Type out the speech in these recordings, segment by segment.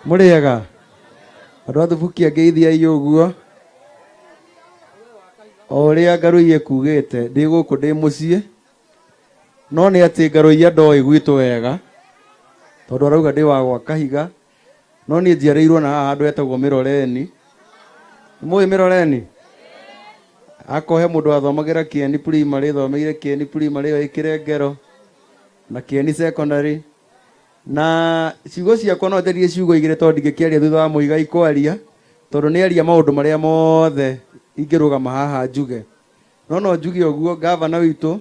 Mũrĩega andũ a Thubukia, ngeithiai ũguo. O ũrĩa Ngarũiye kugĩte, ndĩ gũkũ ndĩ mũciĩ, no nĩ atĩ Ngarũiya ndoĩ gwitũ wega, tondũ arauga ndĩ wa gwa Kahiga, no niĩ njiarĩirwo na haha handũ hetagwo Mĩroreni. Nĩmũĩ Mĩroreni? Akohe mũndũ wathomagĩra Kĩeni Primary, thomeire Kĩeni Primary ĩyo ĩ Kĩrengero na Kĩeni Secondary. Na ciugo ciakwa no njarie ciugo igĩrĩ tondũ ndingĩkĩaria thutha wa Mũigai kwaria, tondũ nĩ aria maũndũ marĩa mothe ingĩrũgama haha njuge. No no njuge ũguo, ngavana witũ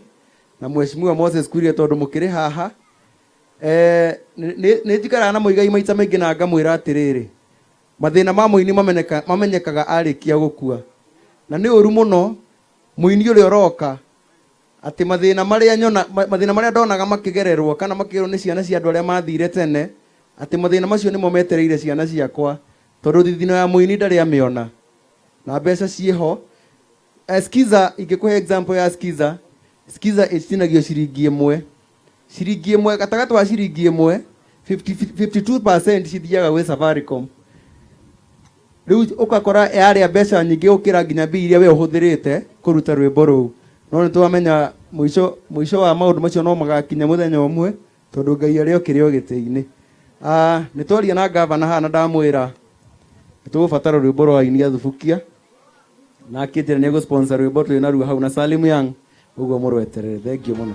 na Mheshimiwa Moses Kuria, tondũ mũkĩrĩ haha, eh, nĩ njikaraga na Mũigai maita maingĩ na ngamwĩra atĩrĩrĩ, mathĩna ma mũini mamenyekaga arĩkia gũkua. Na nĩ ũru mũno mũini ũrĩa ũroka atĩ mathĩna marĩa nyona, mathĩna marĩa ndonaga makĩgererwo kana makĩgererwo nĩ ciana cia andũ arĩa mathire tene, atĩ mathĩna macio nĩmo metereire ciana ciakwa, tondũ thithino ya mũini ndarĩ amĩona na mbeca ciĩho. Skiza, ingĩkũhe example ya Skiza, Skiza ĩtinagio ciringi ĩmwe, ciringi ĩmwe, gatagatĩ wa ciringi ĩmwe 50, 52% cithiaga gwĩ Safaricom. Rĩu ũgakora yarĩa mbeca nyingĩ gũkĩra nginya mbia iria we ũhũthĩrĩte kũruta rwĩmbo rũu. No nĩ twamenya mũico mũico wa maũndũ macio no magakinya mũthenya ũmwe, tondũ Ngai arĩ o kĩrĩ o gĩtĩ-inĩ. Ah, nĩ twaria na ngavana haha na ndamwĩra nĩ tũgũbatara rwĩmbo rwa aini a Thubukia, na akĩnjĩra nĩ egũ sponsor rwĩmbo twĩ naruo hau na Salim Young, ũguo mũrweterere. Thengiũ mũno.